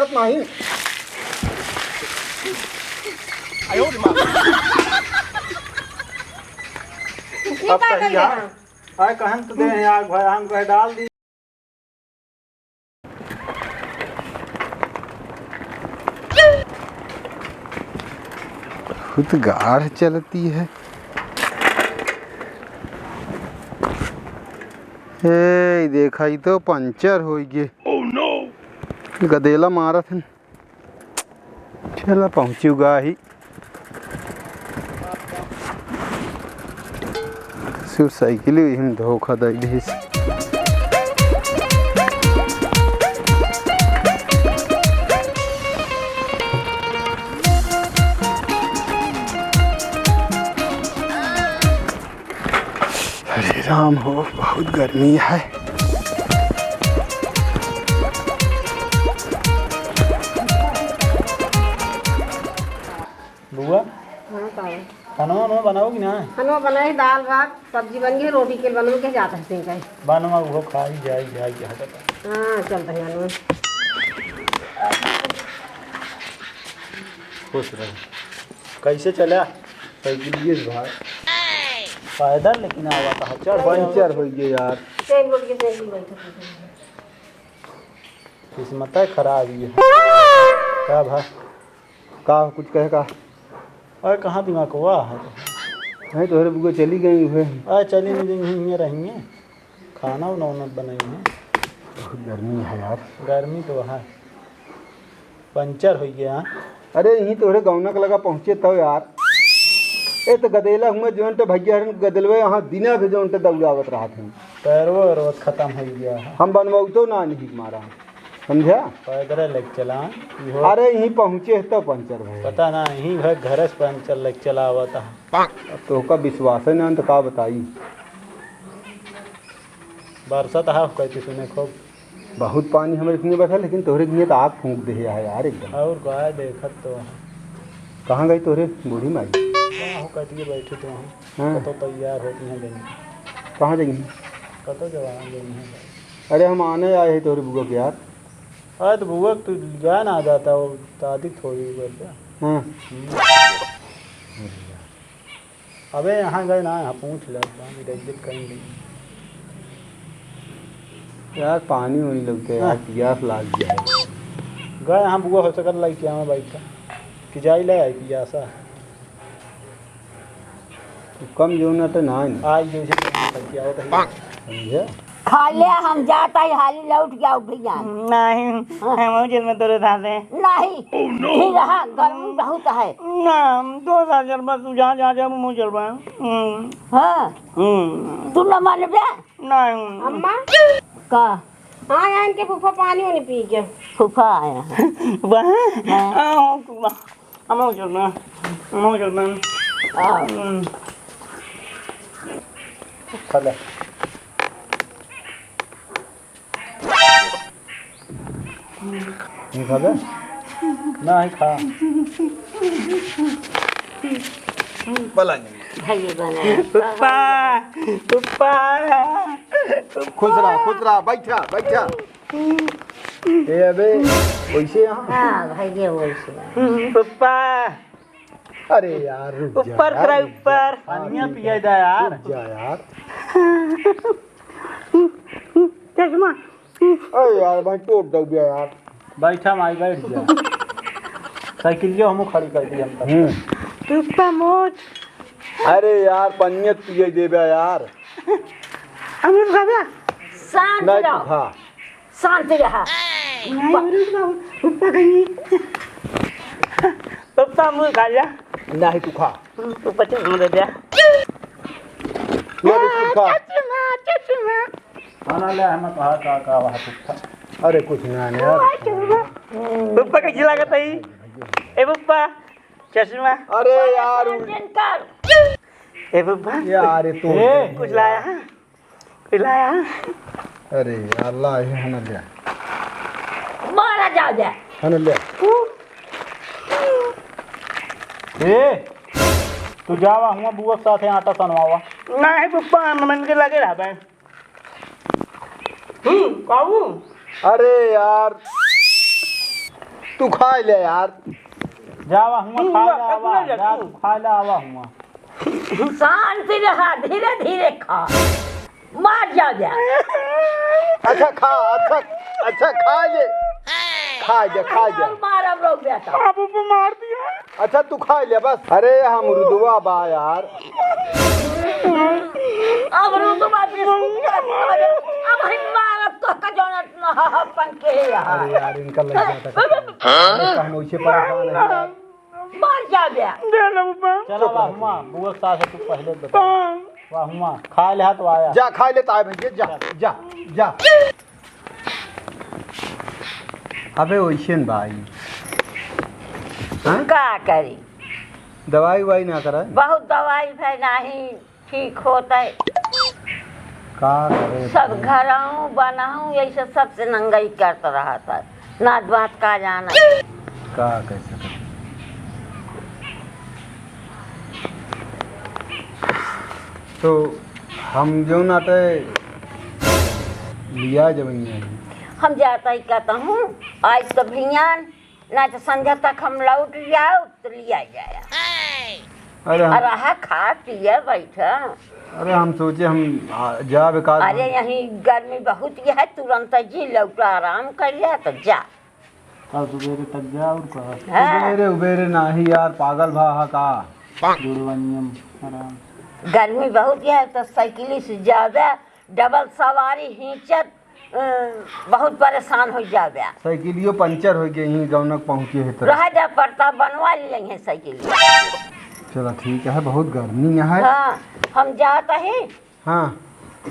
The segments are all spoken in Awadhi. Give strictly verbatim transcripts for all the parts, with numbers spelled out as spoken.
नहीं। ये अब का सही कर है। रहा? आए कहन तो दे हैं आग भाई, हम कहे डाल दी। बहुत गाढ़ चलती है। ए, देखा, ई तो पंचर होइ गे। गदेला मारत हन। चला, पहुँची गाही। सिर्फ साइकिल ही हम धोखा दे दिस। अरे राम हो, बहुत गर्मी है। बुआ, हाँ, का है? खाना वाना बनाओगी ना? खाना बनाई, दाल भात सब्जी बन गई, रोटी के बनवे के जात है सिंह कहीं। बनवा वो खाई जाई, जाई के हटत। हाँ, चलते हैं बनवे। खुश रहो। कैसे चला? साइकिल ये भाई। पैदल लेकिन आवा था, चढ़ पंचर हो गए यार। चल, बोल के साइकिल बैठा। किस्मत है खराब ये। का भा? का कुछ कहे का? अरे कहाँ दिमाग हुआ है? नहीं, तोहरे बुआ चली गई हुए। अरे चली नहीं गई, यहीं रही हैं। खाना उना उना बनाई हैं। बहुत गर्मी है यार। गर्मी तो है। पंचर हो गया। अरे, यहीं तोहरे गौनक लगा पहुँचे तब यार। ए, तो गदेला हुआ जोन तो भैया हरन गदेलवे यहाँ दिना भी जोन तो दौड़ावत रहत हैं। पैरवो रोज खत्म हो गया है। हम बनवाऊ तो ना नहीं मारा, समझा? पैदल लेके चला, इहो अरे, यहीं पहुँचे है तब पंचर भय। पता ना, यहीं घर, घर से पंचर लेके चला हुआ था। अब तो का विश्वास है ना, तो का बताई? बरसात है, कहती सुने खूब। बहुत पानी हमरे किने बैठा, लेकिन तोहरे किने तो आग फूंक दे है यार एकदम। और का देखत तो है। कहाँ गई तोहरे बूढ़ी माई? वहाँ कहती है बैठी तो हैं। हाँ। कतो तैयार होती हैं गई। कहाँ गई हैं? कतो जवान गई हैं। अरे हम आने आए हैं तोहरे बुआ के यार। अरे तो बुआ तू जाए ना आ जाता, वो दादी थोड़ी करता। हाँ। हम्म। अबे यहाँ गए ना, यहाँ पूछ ले, इज्जत करेंगे। यार, पानी होने लगते यार, हाँ। पियास लाग गया है। गए यहाँ बुआ हो सकत लाई क्या मैं बैठा कि जाई ले आई पियासा। कम जो ना तो ना है ना। आई जैसे करके आओ तो समझे? खा ले, हम जाता ही हाली लौट के आओ भैया। नहीं, हाँ। हम जेल में तोरे साथे। नहीं, फिर यहाँ गर्मी बहुत है। ना, हम तो साथ चल बस, तू जहाँ, जहाँ जाबू, मुँह चल बा। हम्म। हाँ। हम्म। तू न मानबे? नहीं। अम्मा? का? हाँ, यहाँ इनके फूफा पानी वानी पी के। फूफा आया है। फूफा? हाँ। हाँ, फूफा। हम हो चल बा। हम हो चल बा। हाँ। हम्म। खा ले। नहीं खाबे? नहीं खा। पलंग। भाई बना। पप्पा, पप्पा, पप्पा। खुश रहा, खुश रहा, बैठा, बैठा। ए अबे, वैसे यहाँ? हाँ, भाई, ये वैसे। पप्पा। अरे यार, रुक जा ऊपर यार, करा, रुक जा। ऊपर। पानिया पिया जा यार। रुक जा यार। चश्मा। अरे यार, भाई, तोड़ दो गया यार। बैठा माई, बैठ जा। साइकिल जो हमू खड़ी कर दी हम तब। हम्म। पप्पा मोच। अरे यार, पनिया पिए देबे यार। अमरूद खाबे? शांत नहीं, रहो। तू खा। शांत रहा। नहीं, अमरूद खाओ। पप्पा कहीं। पप्पा अमरूद खा जा। नहीं, तू खा। पप्पा चश्मा दे दे। ये बिस्कुट खा। चश्मा, चश्मा। खाना ले, हम कहा का, का वहाँ कुछ था। अरे कुछ ना, ना यार। पप्पा कैसी लागत है? ए पप्पा, चश्मा। अरे यार, उल्टा। ए पप्पा। यार, ये तो ए, कुछ लाया है? कुछ लाया है? अरे यार, ला, ये हन ले। मारा जा, जा। हन ले। ए, तू जावा, हुआ बुआ के साथे आटा सनवावा। नहीं पप्पा, मन के लगे रहबे। हम्म, काऊ? अरे यार। तू खाइ ले यार। जा आवा हुआँ, तू खा हुआँ, ले आवा, अपना जा जा, तू। तू खा ले आवा हुआँ। शांति रहा, धीरे धीरे खा, मार जा जा। अच्छा खा, अच्छा, अच्छा खाइ ले, खाइ जा, खाइ जा। और मार अब रोक देता। बाबू को मार दिया। अच्छा तू खाइ ले बस। अरे हम रुदवा बा यार। अब रुदवा बिस्कुट खा ले। अब हम मारब तो का जौन अपन के है यार। अरे यार इनका लग जाता है। हम वैसे परेशान है यार। मर जा बे। दे लो बा। चला चुप वाह रहो। हुआँ, बुआ सास तू पहिले बता। हाँ। वाह हुआँ, खाइ ले हाथ आया। जा खाइ ले ताए भैया, जा, जा, जा। अबे वैसे न भाई। हाँ? का करी? दवाई उवाई ना कराए? बहुत दवाई भै नाही ठीक होत है। का करे सब भाई? घरहूँ बनहूँ यही से सबसे नंगई करत रहत है। नात बात का जाना। का कह सकत? तो हम जो नाते लिया जब यहाँ। हम जाता ही कहता हूँ, आज तो भियान ना तो संझा तक हम लौट जाओ तो लिया जाया। अरे हम और रहा खा पिए बैठा। अरे हम सोचे हम आ, जाब एक आध अरे घंटा। यहीं गर्मी बहुत ही है, तुरंत जी लौटा आराम कर लिया तो जा। कल सुबेरे तक जा और कहा। हाँ। सुबेरे उबेरे नाही यार, पागल भा हा का? जुड़वा नियम आराम। गर्मी बहुत ही है तो साइकिल से जाबे, डबल सवारी हिंचत अ, बहुत परेशान हो जाबे। साइकिलियो पंचर हो गई, यहीं गौनक पहुँचे है तो। रह जा, परता बनवा लिए हैं साइकिल। चला ठीक है, बहुत गर्मी है। हाँ, हम जात ही। हाँ।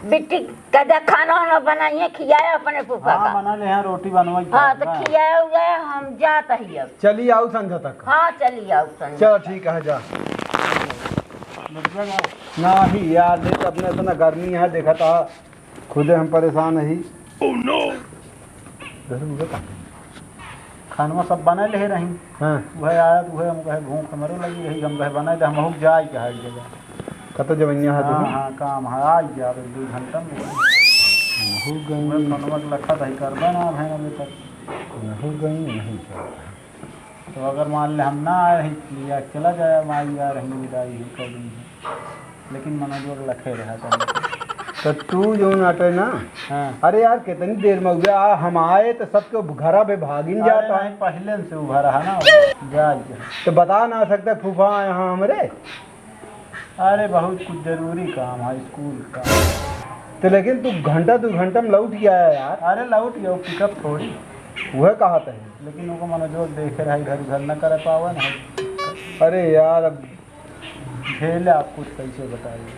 बिट्टी कदा खाना वाना बनाइए, खियाए अपने फूफा हाँ, का। बना ले, हाँ, रोटी बनवाई हाँ, खाए, तो हाँ। खियाए हुए हम जात ही अब। चली आओ संझा तक। हाँ, चली आओ संझा। चल ठीक है, जा। लग जाएगा। नाही यार, देख अपने इतना गर्मी है, देखा था। खुदे हम परेशान ही। Oh no! घर में का? खानवा सब बना ले रही। हाँ। वह आया तो वह हम कहे भूख हमरो लगी रही, हम कहे बना दे, हम बहुत जाए के हर जगह। कत जवनिया है हाँ, तुम? हाँ, काम है, आ गया अब एक दो घंटा में। नहीं गई। वह खानवा के लखा दही कर बना है अभी तक। नहीं गई, नहीं चल रहा। तो अगर मान ले हम ना आए ही, लिया के चला जाए, हम आई आ रही विदाई ही कर दी है। लेकिन मनोजवा के लखे रहा था। तो तू जौन आटे ना, हाँ। अरे यार, कितनी देर में हो गया, आ, हम आए तो सबके घरा पे भागिन अरे जाता। नहीं, पहले से उभा रहा ना, जा, जा। तो बता ना सकते फूफा यहाँ हमरे? अरे बहुत कुछ जरूरी काम है, स्कूल का। तो लेकिन तू घंटा दो घंटा में लौट गया है यार। अरे लौट गया, पिकअप थोड़ी। वह कहा था। लेकिन उनको मनोजवा देखे रहा, इधर उधर न कर पावन है। अरे यार, अब झेले आप कुछ कैसे बताइए,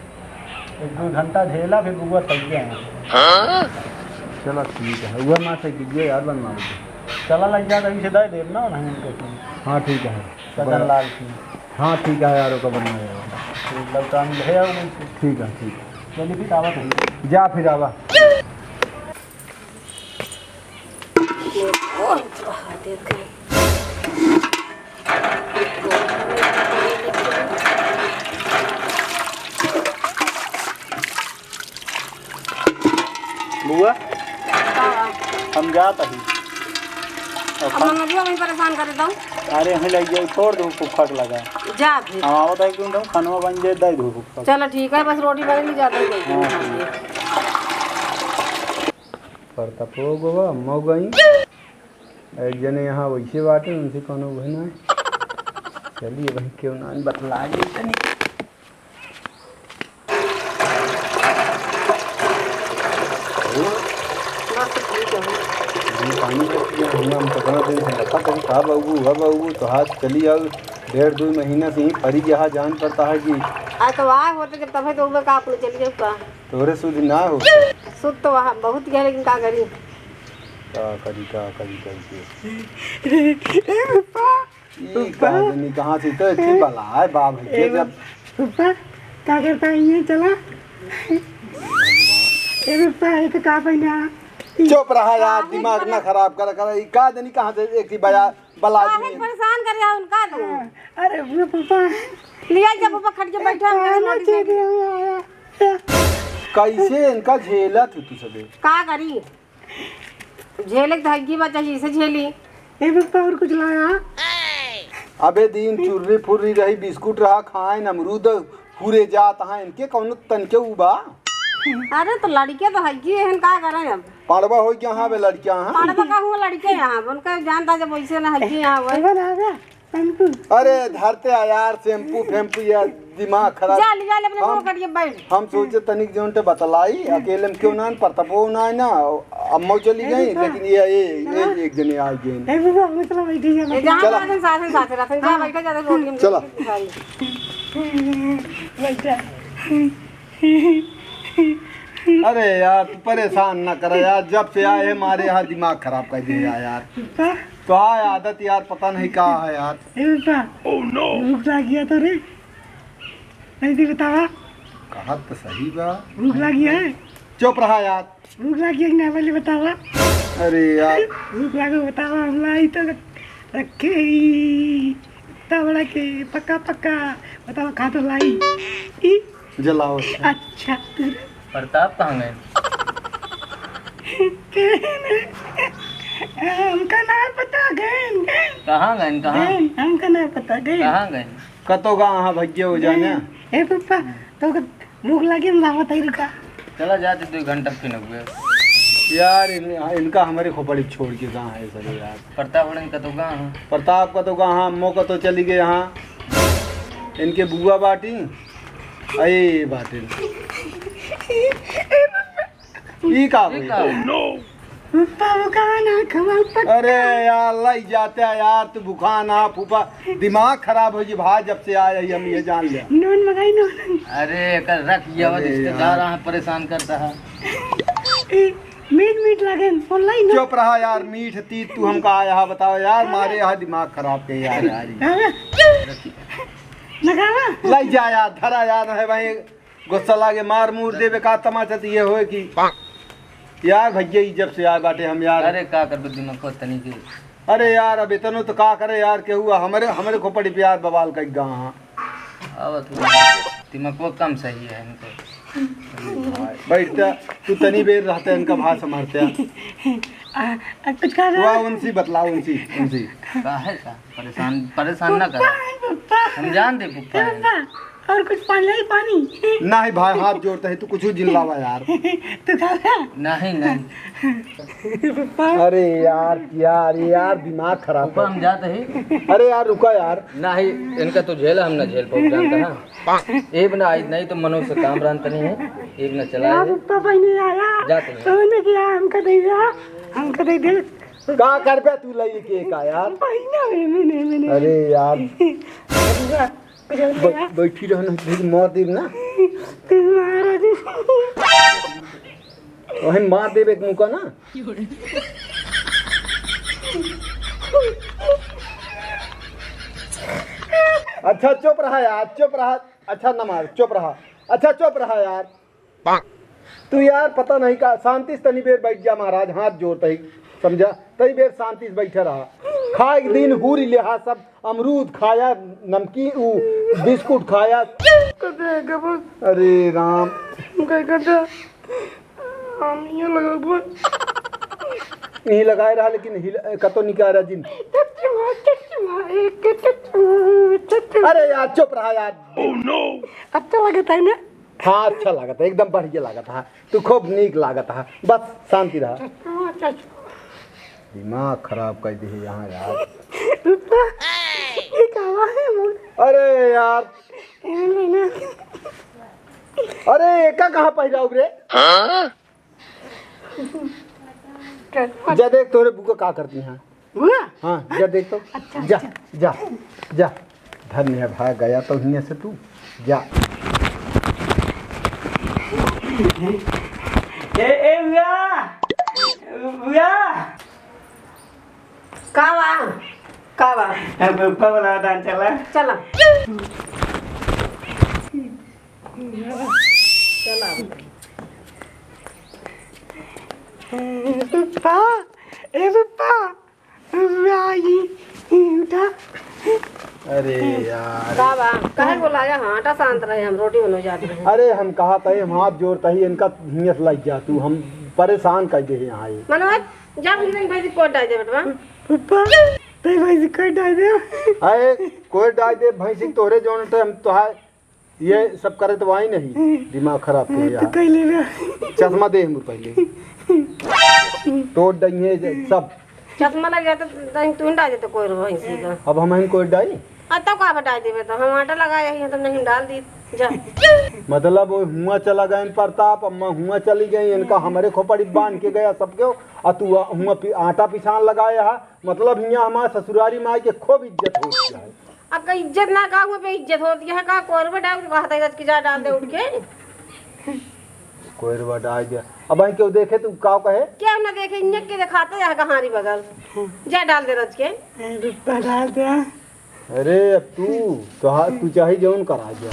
एक दो घंटा झेला, फिर बुआ सही है। चला ठीक है, वह माँ से कीजिए यार, बनवा दीजिए। चला लग जाता, इसे दे देब ना, नहीं उनके। हाँ ठीक है। सजन लाल की। हाँ ठीक है यार, ओका बनवा देगा। तो लौटान ले आओ वैसे। ठीक है, ठीक है। चलिए फिर आवा भाई। जा फिर आवा। बुआ, का बा? हम जात हई। अब अब खान- मंगरुआ वहीं परेशान करे दऊ। अरे, यहीं लग जाओ, छोड़ दो, फुफा के लगा। जा फिर। हम आवत है, क्यों दऊँ, खानवा बन जाए, दे दो फुफा। चलो ठीक है, बस रोटी बन ली, जाते हैं। हाँ। परतपो गोवा, मऊ गई। एक जने यहाँ वैसे बाटे, उनसे कोनो उहे ना है। चलिए भाई, क्यों ना बतला दे तनी। बस ठीक है। हम पानी में पिए, हम, हम कितना दिन से लखा करी, का बाबू, हुआ बाबू, तो हाथ चली आओ, डेढ़ दो महीना से ही परी यहाँ जान पड़ता है कि आ तो वहाँ होते जब तबे तो उबे का अपने चली जाऊ का? तोरे सुध ना हो। सुध तो वहाँ बहुत गया, लेकिन का करी? का करी, का करी, करी के? ए पप्पा, ई पप्पा। का जनी कहाँ से तो इतनी बला है बाप है ए जब पप्पा, का करता है ये चला? ए पप्पा, ये तो का पहना? चुप रहा यार, काहे दिमाग ना परे- खराब कर, कर। ई का जनी कहाँ से एक ही बजा, बला काहे दी। परेशान कर रहा उनका तू? अरे वो पप्पा। लिया जा पप्पा, खट के बैठा, हम खाना रोटी दे दे। कैसे इनका झेला तू, तू सबे? का करी? झेले के धग्गी बच्चा जैसे झेली। ए पप्पा, और कुछ लाया? अबे दिन चुर्री फुर्री रही, बिस्कुट रहा, खाइन अमरूद, पूरे जात हाँ, इनके कौनो तनके उ बा? अरे तो लड़के तो है कि एहन का करें अब? पड़वा हो गया हाँ बे लड़कियां हाँ। पड़वा का हुआ लड़के यहाँ, उनका जानता जब वैसे ना है कि यहाँ हुआ। एवन आ गया। अरे धरते आ यार, शैम्पू फैम्पू यार, दिमाग खराब। जा, ले जा, ले अपने हम, मुंह करिए, बैठ। हम सोचे तनिक जौन ते बतलाई, अकेले में क्यों ना, परतपो ना है ना, अम्मो चली गई, लेकिन ये, ये, ये एक जने आ गए। ए, बाबा, हम चला बैठी है, ए, जा, चला। जा, साथ में, साथ में, जा, हाँ। बैठा, जा, रोटी में चला। खा ले। बैठा। अरे यार, तू परेशान ना कर यार, जब से आए हमारे यहाँ दिमाग खराब कर दिया यार। तो हाँ, आदत यार, पता नहीं का है यार। ए पापा, भूख लाग गया तो रे, नहीं दी बतावा। कहा तो सही बा। भूख लाग गया है। चुप रहा यार। भूख लाग गया कि ना, पहले बतावा। अरे यार। भूख लागो बतावा, हम लाई तो रखे ही। इतना बड़ा के पक्का पक्का। बतावा, खा तो लाई। ई? जलाओ। अच्छा। प्रताप कहाँ गए? हमका ना पता, गए, गए। कहाँ गए, कहाँ? गए, हमका ना पता, गए। कहाँ गए? कतो गा हाँ भैया हो जाने। ए पप्पा, तो भूख लगे, हम आवत है, रुका। चला जाते, दो घंटा फिर हुए। यार, इन, इनका हमारे खोपड़ी छोड़ के कहाँ है सर यार? प्रताप उड़न कतो गा हाँ? प्रताप कतो गा हाँ, अम्मो कतो चली गए हाँ। इनके बुआ बाटी, अये बाटी। ई का ई हुई? का? फूफा, फूफा ना खवाओ, फूफा। अरे यार, लई जाते हैं यार, तू भूखा ना, फूफा, दिमाग खराब हो गई भाई, जब से आया ही हम ये जान लिया। नून मंगाई, नून। अरे, एकर रख गया, अरे रिश्तेदार यार। आ, परेशान करता है। ए, मीठ, मीठ लागे, बोल लाई ना। चुप रहा यार, मीठ तीत तू हमका आया है, बताओ यार, मारे यहाँ दिमाग खराब के यार, यार। हाँ। लगावा। लई जा यार, धरा यार, है भाई। गुस्सा लागे, मार मूर देबे का तमाचा त ये होए कि यार भैया, ई जब से आए बाटे हम यार। अरे का करबे, दिमाग को तनी के। अरे यार, अब इतनो तो का करे यार, केहू हमरे, हमरे खोपड़ी पे यार बवाल कइ गा हाँ। अब तू दिमाग को कम सही है इनको। बैठता, तू तनी बेर रहता इनका भाषा मारता। आ, आ, कुछ कहा वाह, उनसी बतला, उनसी, उनसी। का है का? परेशान, परेशान ना कर। पप्पा, पप्पा। हम जान दे पप्पा है। पप्पा, और कुछ पानी लाई, पानी? नहीं भाई, हाथ जोड़ता है, तू कुछ जिन लावा यार। तू खा ले। नहीं, नहीं। पप्पा। अरे यार, यार, यार, दिमाग खराब पप्पा, कर हम जाते हैं। अरे यार, रुका यार। नहीं, इनका तो झेला हम ना झेल पाऊ, जानता है? एक ना आई, नहीं तो मनोज से काम रान तनी है, एक ना चला यार, है। पप्पा नहीं आया। जाते हैं। तो उन्हें क्या हमका दे दिया, हमका दे दे। का करबे तू लई के का यार? भाई ना, मैंने, मैंने। अरे यार। ब-, बैठी रह ना, फिर मार देब ना। तू मारा जी। वही मार देब एक मुका ना। अच्छा चुप रहा यार, चुप रहा। अच्छा न मार, चुप रहा। अच्छा चुप रहा यार। तू यार पता नहीं का, शांति से तनी बेर बैठ जा महाराज, हाथ जोड़त ही, समझा? तनी बेर शांति से बैठा रहा। खाए के दिन हूरी लेहा सब, अमरूद खाया, नमकीन, ऊ बिस्कुट खाया। कटे गबस। अरे राम। कटे गबस। हम ये लगा बोल। यहीं लगाए रहा, लेकिन हिल-, कतो निकाल रहा जिन। चचमा, चचमा, एक चचमा, चचमा। अरे यार, चुप रहा यार। अच्छा लगता है ना? हाँ, अच्छा लागत है, एकदम बढ़िया लागत है, तू खूब नीक लागत है, बस शांति रहा। अच्छा, अच्छा। दिमाग खराब कर दिए यहाँ यार। पप्पा, ये का है मोर? अरे यार। ये लेना। अरे, एका कहाँ पहिराउब रे? हाँ? जा देख तोरे बुआ का करती हैं। बुआ? हाँ, जा देख तो। अच्छा, जा, अच्छा। जा, जा। धन्य है भाग गया तो हियाँ से तू। जा। ए, ए, बुआ! बुआ! का बा? का बा? ए, पप्पा बुलावा था, चला। चला। चला। पप्पा, ए पप्पा, आई, उठा। अरे यार। का बा? काहे बोलाया? हाँ, टा शांत रहे, हम रोटी बनवे जात रहे। अरे हम कहा तही, हम हाथ जोड़त ही, इनका हियस लग जा तू, हम परेशान कर दे यहाँ ये। मनोज, जा, भैंसी कोट डाल दे, बेटवा। पप्पा, तई भैंसी कोट डाल दे। अरे, कोट डाल दे, भैंसी तोहरे जौन टाइम तोहार ये सब करे तो आई नहीं, दिमाग खराब हो तो गया। कह ले रहा। चश्मा दे हमको पहले। तोड़ देंगे जे सब। चश्मा लग जाता तो तू डाल देता कोई भैंसी का। अब हम इनको कोट डाली? आ, तब का बता देबे तो हम आटा लगाए हैं, तो नहीं डाल दी। जा। मतलब वो हुआ चला गए प्रताप, अम्मा हुआ चली गई, इनका हमरे खोपड़ी बांध के गया सबके, और तू हुआ पि-, आटा पिसान लगाए है। मतलब हियाँ हमारे ससुरारी माई के खूब इज्जत होती है। अब का इज्जत ना का हुआ पे इज्जत होती है का? कोरबा डाल के कहता है कि जा डाल दे उठ के। कोरबा डाल दिया। अब आई क्यों देखे तू का कहे? क्या ना देखे, इन्हें के दिखाते है कहानी बगल। जा डाल दे रच के। रुपया डाल दे। अरे अब तू, तोहार, तू चाहे जौन करा जा।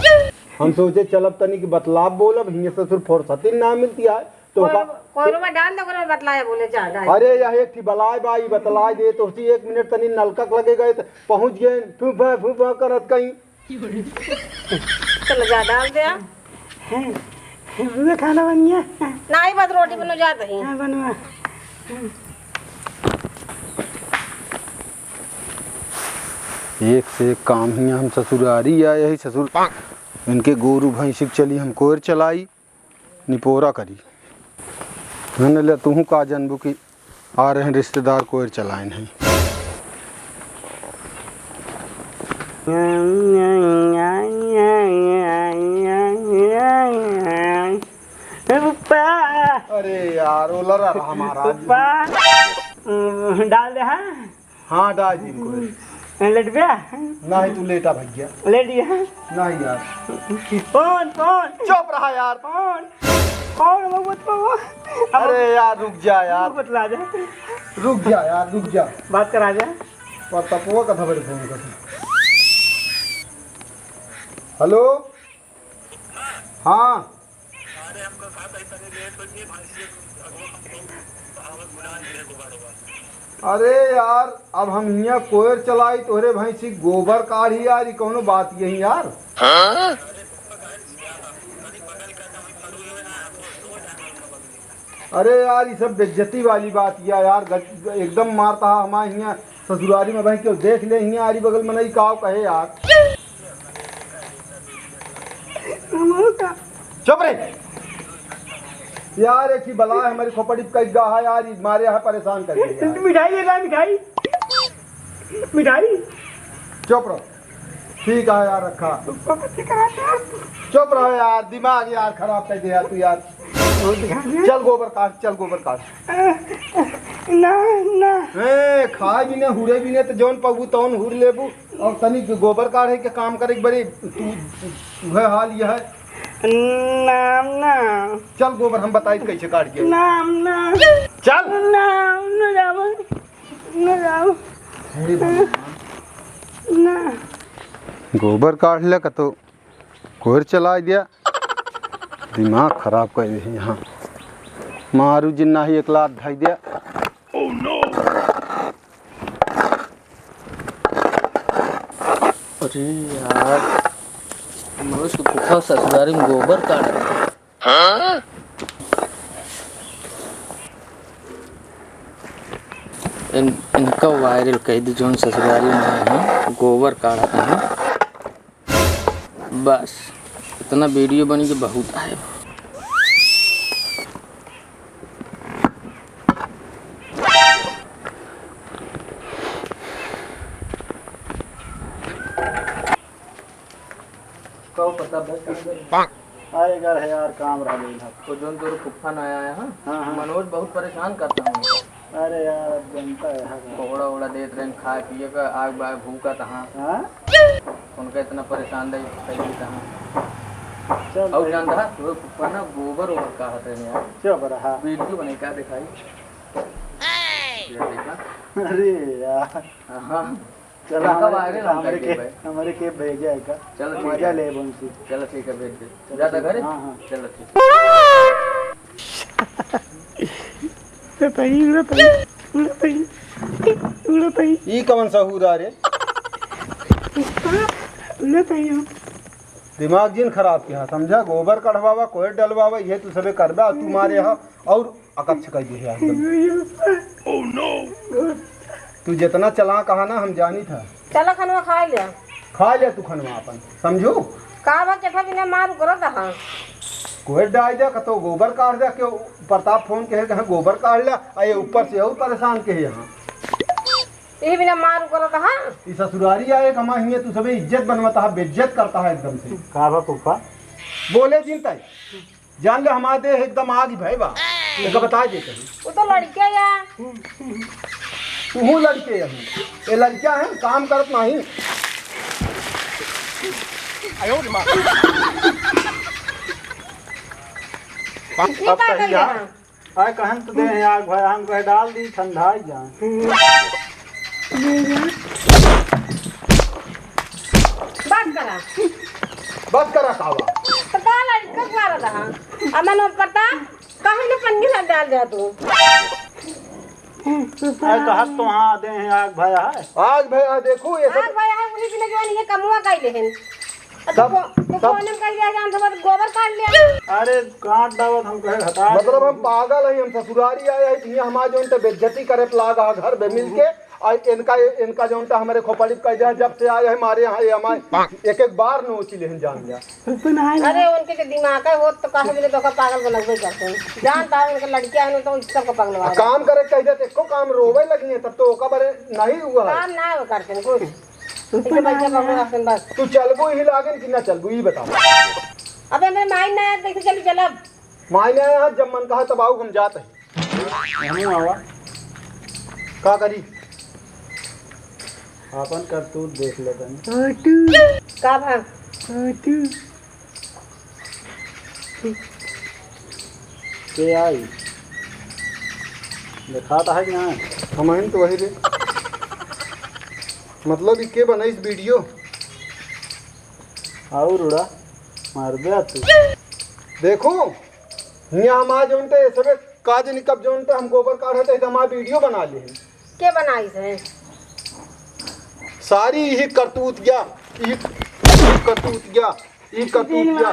हम सोचे चलब तनी कि बतलाब बोलब, हियाँ ससुर फुर्सती ना मिलती है, तो कोई, का कोई रुपया डाल दे, कोई बतलाया बोले, जा, डाल। अरे यह एक ठे बलाय बा, ई बतलाय दे, तो उसी एक मिनट तनी नलका के लगे गए, तो पहुँच गए, फूफा, फूफा करत कहीं। चल जा, डाल दे। हैं, बुआ खाना बन गया? नहीं, बस रोटी बनो जात ही। हाँ, बनवा। एक से एक काम ही, हम ससुरारी आए ही ससुर, इनके गोरू भैंसी के चली हम कोयर चलाई, निपोरा करी। मैंने ले तुहूँ का जानबू कि आ रहे हैं रिश्तेदार कोयर चलाइन हैं। ए पप्पा। अरे यार, वो लड़ा रहा हमारा। पप्पा, डाल दे, हाँ? हाँ, डाल दी इनको। लेट गया? नहीं, तू लेटा भैया। लेट गया? नहीं यार। फोन, फोन। चुप रहा यार। फोन। कौन वो, वो तो वो। अब अरे यार, रुक जा यार। बतला दे। रुक जा यार, रुक जा। बात करा दे। और तपुआ का धबड़ फोन कर। हेलो? हाँ। अरे यार, अब हम हियाँ कोयर चलाई, तोहरे भैंसी गोबर काढ़ी यार, ई कौनो बात यही यार? अरे यार, ई सब बेइज्जती वाली बात या यार, गज-, एकदम मारता है हमारे हियाँ ससुरारी में भाई, क्यों देख ले हियाँ आरी बगल में नहीं काव कहे यार। चुप रे यार, एक ही बला है हमारी खोपड़ी पे कई गा है यार, ई मारे है परेशान कर दिया यार। मिठाई ले ला, मिठाई, मिठाई। चुप रहो। ठीक है यार, रखा। चुप रहो यार, दिमाग यार खराब कर दिया तू यार। चल गोबर काढ़, चल गोबर काढ़। ना, ना। ए, खाए भी ने, हुरे भी ने, तो जौन पबू तौन हुर लेबू। और तनी गोबर काढ़े के काम करे के बड़ी, तू, वह हाल यह है। ना, ना। चल गोबर, हम बताई कैसे काढ़ के। ना, ना। चल। ना, ना जाबो। ना जाओ। अरे भगवान। ना। गोबर काढ़ ले कतो, कोयर चला दिया, दिमाग खराब कर दे यहाँ। मारू जिन्ना ही एक लात धई दिया। अरे यार, मनोज के फूफा ससुरारी में गोबर काढ़ रहे हैं। हाँ? इन, इनका वायरल कह दी, जौन ससुरारी में है, गोबर काढ़त हैं। बस, इतना वीडियो बन के बहुत है। कहो पता बस। अरे घर है यार, काम रह गइल है। तो जौन तोर फुफ्फा ना आया है, हाँ, हाँ। मनोज बहुत परेशान करता है उनको। अरे यार, अब जनता है, हाँ। ओड़ा ओड़ा देत रहन, खाए पिए का, आग बाग भूकत हाँ। हाँ? उनका इतना परेशान रही, कहीं कहाँ। चल और भाई। जानता है, तोर फुफ्फा ना गोबर ओबर काढ़त रहन यार। चुप रहा। वीडियो बने का दिखाई? ये देखा? अरे यार। हाँ। चला, उनका हमरे, वायरल हम हमरे कर के, दे भाई। हमरे के भेजे है का? चलो, ठीक मजा है। ले बंसी। चलो, ठीक है, भेज दे। चलो, जाता ठीक है। घरे? हाँ, हाँ। चलो, ठीक है। उड़ा पाई, उड़ा पाई, उड़ा पाई, उड़ा पाई। ई कवन सहूर आ रे? उड़ा पाई हम। दिमाग जिन खराब किया, समझा? गोबर कढ़वावा, कोयर डलवावा, ये तू सबे करबा, तू मारे हा। और अकच्छ कइ दिहे एकदम। तू जितना चालाक हा ना, हम जानी था। चला खनवा खाइ ले। खाइ ले तू खनवा अपन, समझू? का बा, केठा बिना मार उगरत हा? कोई डाइ दे, कतो गोबर काढ़ दे, केउ प्रताप फोन केहे, कहे गोबर काढ़ ले, आ ये ऊपर से और परेशान केहे यहाँ। यही बिना मार उगरत हा। ई ससुरारी आए, कमा हिये, तू सबे इज्जत बनवत हा, बेइज्जत करत हा एकदम से। का बा फूफा? बोले जिन तय। जान ले, हमार देह एकदम आग भय बा। एका बताइ देत ही। वो तो लड़के या। तूहू लड़के या। ये लड़का है, काम करत नाही। ये अब का कही करिया? यार? आए कहन तो देह आग भय, हम कहे डाल दी, ठंडा ही जाए। बस करा। बस करा का बा? तो का लड़का मारा रहा? अमन प्रताप, काहे न पन्नी से डाल दे तू? अरे कहत तो हाँ देह आग भय है। आग भय है, देखू ये सब। आग भय है, उन्हीं बिना जवान ये कमुआ काई लेहन। अब तो सब, को-, तो सब। कोने में कही दिया जान, सब गोबर काढ़ लिया। अरे काट डावत हम कहे हटा दे। मतलब हम पागल है, हम ससुरारी आए हैं, ये हमार जौन ते बेइज्जती करे पे लागा है घर में मिलके। आ इनका, इनका जौन ते हमरे खोपड़ी पे कह दिया, जब से आए हैं हमारे यहाँ, ये हमारे एक एक बार नोची लेहन जान लिया। अरे, उनके के दिमाग है, वो तो काहे मिले तो ओका पागल बनबे करते हैं। जानता है, उनके लड़कियां हैं, तो सबको पगलवा आ, रहे हैं। काम करे कह देते, एको काम रोवे लगी है, तब तो ओका बरे नहीं हुआ है। काम ना हो करते हैं, कुछ। इनके पैसा पकड़ो रखते हैं, बस। तू चलबू ही लागेन कि ना चलबू, ई बताओ। अबे, मेरे माई ना आए, कैसे चली चलब? माई ना आए, जब मन कहा तब आऊ, हम जात हैं। हमहूँ आवा। का करी? आपन करतूत देख ले तनी। का भा? के आई? देखात है कि ना? हमहिन तो वही रे। मतलब, ई के बनाइस वीडियो? और उड़ा, मार दे तू। देखो, हियाँ हमार जौन ते सबे का जनी कब जौन ते हम गोबर काढ़त है, तो हमार वीडियो बना ले। के बनाइस है? सारी यही करतूतिया, यही करतूतिया, यही करतूतिया।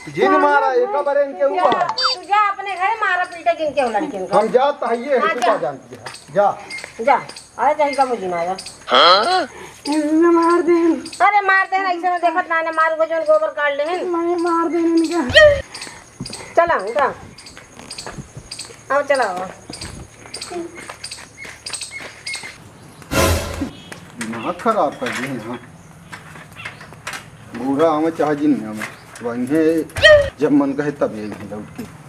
जिन मारा, एका बारे इनके हुआ है। तू जा अपने घरे मारा पीटा जिनके हो लड़कियन का। हम जात हइये है, हाँ, तू जा। का जानती है? जा। जा। आए जाई का मुझे ना आया। हाँ? इनने मार दे। अरे मार दे ना, ऐसे में देखत ना, ना मार को जोन गोबर काढ़ ले हैं। मैं मार दे इनका। चला, उठा। आओ, चला, आओ। दिमाग खराब कर दिए यहाँ। बूढ़ा आवे चाहे जिन आवे, वहीं जब मन कहे तब ये लौट के।